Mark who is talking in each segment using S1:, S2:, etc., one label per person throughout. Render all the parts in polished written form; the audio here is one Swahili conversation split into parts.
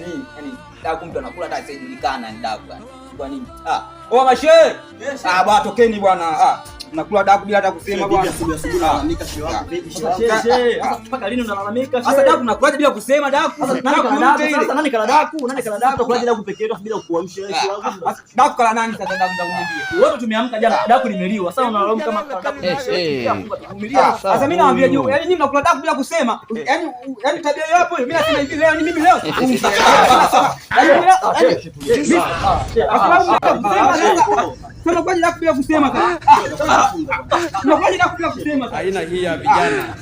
S1: Yaani daku mtu anakula hata asijulikana ni daku yani. Kwa nini? Ah, oa mashe. Ah, bwana tokeni bwana. Ah, mnakula daku bila hata kusema bwana.
S2: Sasa mpaka lini unalalamika?
S1: Sasa daku mnakulaje bila kusema daku?
S2: Sasa nani kala daku? Sasa nani kala daku? Nani kala daku? Tunakulaje daku peke yetu bila kuamsha wewe wangu?
S1: Daku kala nani sasa daku nitakuambia.
S2: Wote tumeamka jana daku limeliwa. Sasa unalaumu kama kala daku.
S1: Sasa mimi nawaambia juu, yaani nyinyi mnakula daku bila kusema. Yaani tabia hiyo hapo hiyo. Mimi nasema hivi leo, mimi leo. Sema kwaje daku bila kusema sasa? Mnakulaje daku bila kusema sasa?
S3: Aina hii ya vijana.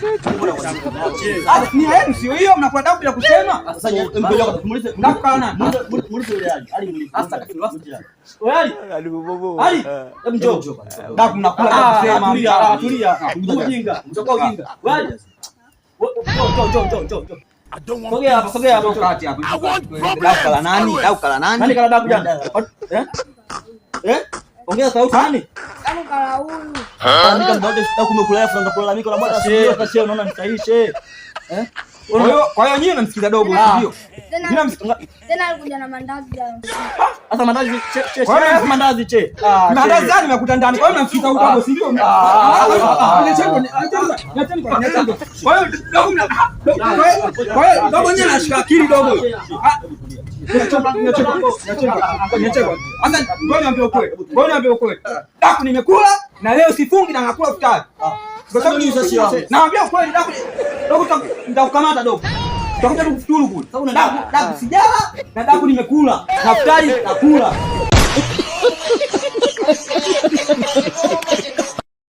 S1: Sasa ni yenu sio hiyo, mnakula daku bila kusema.
S2: Sasa ngoja tumuulize.
S1: Daku kala nani?
S2: Muulize yule Ali. Ali muulize. Wewe Ali. Ali, hebu njoo.
S1: Daku mnakula bila kusema.
S2: Tulia, tulia. Ujinga. Mchoka ujinga. Wewe Ali. Njoo, njoo, njoo, njoo, njoo. Sogea hapa, sogea hapa.
S1: Kati hapo. Daku kala nani? Daku kala nani?
S2: Nani kala daku jana? Eh? Eh? Ongea sauti nani?
S4: Daku kala huyu.
S2: Lalamika mmoja daku umekula afu unaanza kulalamika na bwana sio sasa shehe unaona ni sahihi shehe. Eh?
S1: Kwa hiyo nyinyi mnamsikiza dogo ndio?
S4: Tena tena alikuja na mandazi jana.
S2: Sasa mandazi che che che mandazi che.
S1: Mandazi gani nimekuta ndani? Kwa hiyo mnamsikiza huyu dogo si ndio? Kwa hiyo dogo mna kwa hiyo dogo nyinyi anashika akili dogo. Sasa ngoja niambie ukweli. Ngoja niambie ukweli. Daku nimekula na leo sifungi na nakula futari. Kwa sababu naambia ukweli daku dogo nitakukamata dogo. Tutakuja tukufuturu kule. Daku daku sijala na daku nimekula. Na futari nakula.